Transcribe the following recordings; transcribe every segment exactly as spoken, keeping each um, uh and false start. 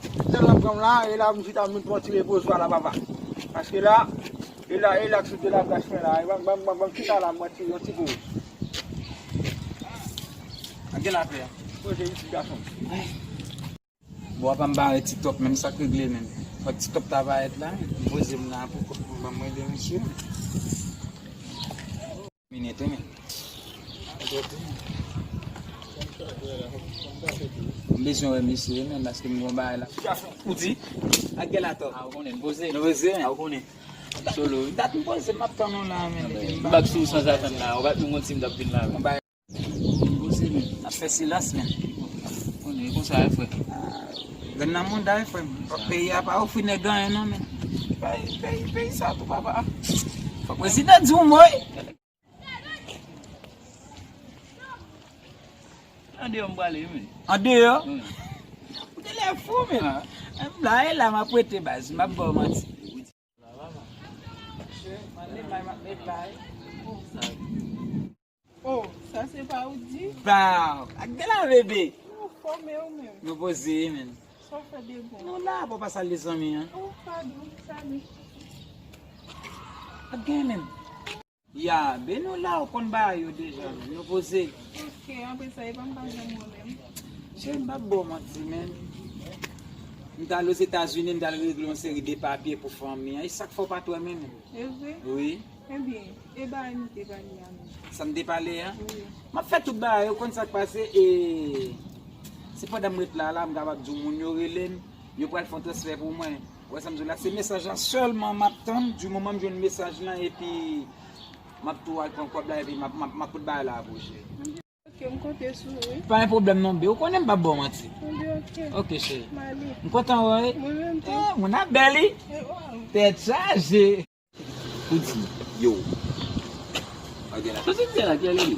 Sèl nan pran m la, e la m chita m vin pran ti repozwa la, papa. Paske la, e la, e la k sou de la plas mwen la. E ban, ban, ban, ban m chita la, m pran ti, yon ti poz. Ak gen lapè. Poze isit, gason. Bon, apa m bare TikTok, menm sa k regle menm. Fòk TikTok ta parèt la, m poze m la pou kont mwen, ban mwen de misye. Minit, wi, men. M bezwen wè mesye, men, paske m gon bagay la. Ou di? Ak gèl atò. A, ou konnen, n poze. Nou poze, men. A, ou konnen. Solo, wi. Dat m poze, m ap tann ou la, men. M bak sou ou sanzatann la. Ou bat nou gon tim t ap vin la, men. M poze, men. N ap fè silans, men. Konnen, e konsa, wi, frè. Grann nan mouda, wi, frè m. Fòk peyi a pa ofri nèg anyen, non, men. Peyi, peyi, peyi sa tou, papa. Fòk prezidan di yon mo, wi. Andeyò m prale, wi, men. Andeyò? Wi. Ou genlè fou, men. Ah. M la, e la, m ap rete, baz. M ap ba w manti. M ale bay, m ap met bay. Oh, sa se pa ou di? Ba, ak de la, bebe. Ou fòme ou menm. Nou poze, men. Sa w fè de bon? Nou la, bon, pa sal de zanmi, an. Oh, padon, salut. Ak gen menm. Ya, ben nou la, ou konn bagay yo deja, men nou poze. Ok, apre sa, e pa m pa janm wè menm. Cheri, m p ap ba w manti, men. M t al Ozetazini, m t al regle yon seri de papye pou fanmi an. E sa k fè w pa t wè m, men. E vre? Wi. Ebyen, e bagay nou te pale a menm. Sa n te pale a? Wi. M ap fè tout bagay, ou konn sa k pase, e se pandan m ret la, la, m kapab di w moun yo rele m, yo pral fè yon transfè pou mwen. Ou wè sa m di w la, se mesaj la sèlman m ap tann. Di moman m jwenn mesaj lan, epi m ap tou al pran kòb la, epi m ap, m ap, m ap tout bagay la apwoche. Ok, m konte sou ou, wi. Pa gen pwoblèm non, be. Ou konnen m p ap ba w manti. Anben, ok. Ok, cheri. M ale. M kontan wè w, wi. Mwen menm tou. Eh, moun ap bèl, wi. Eh, oh. Tèt chaje. Ou di, yo. Ok, la. Sa se di la, ki ale li?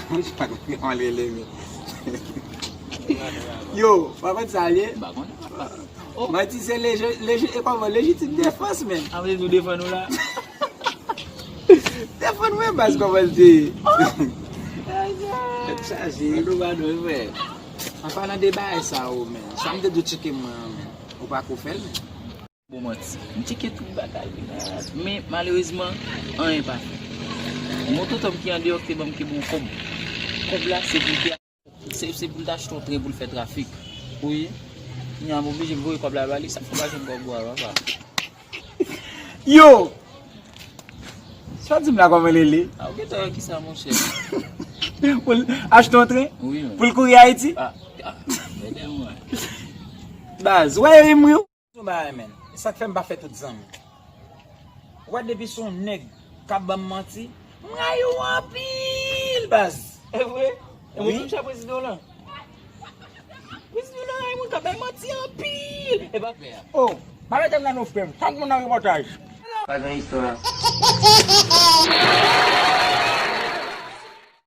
Mwen pa konn kòman l rele, men. Yo, pa konn sa l ye? M pa konnen, papa. Oh. Manti se leji-, leji-, e kòman, lejitim defans, men. A vle di w defann ou la? Defann mwen, baz, kòman l te ye? Tèt chaje. Padon, padon, wi, frè. An palan de bagay sa yo, men. Sa m te di w tcheke mwen an, men. Ou pa ko fè l, men. Bon manti. M tcheke tout bagay, men malerezman, anyen pa fèt. Gon tonton m ki andeyò ki te ban m, ki ban m kòb. Kòb la, se pou l te, se, se pou l te achte yon tren pou l fè trafik. Wi. Kounya m oblije m voye kòb la ba li, sa fè m pa jwenn kòb ou a, papa. Yo! Sa w di m la kòman l rele? A, ou gentan wè kisa, monchè. Pou l achte yon tren? Wi, men. Pou l kouri Ayiti? A, a, ede mwen. Baz, ou wè yo ri m ri w? Yon bagay, men. E sa k fè m pa fè tout zanmi. Ou wè, depi se yon nèg k ap ban m manti, m rayi w anpil, baz. E vre? E mwen menm sa prezidan w lan. Prezidan w lan rayi moun k ap bay manti anpil. E pa fè a. Oh, pa mete m nan nou frè m. Chak moun nan repòtaj. Pa gen istwa.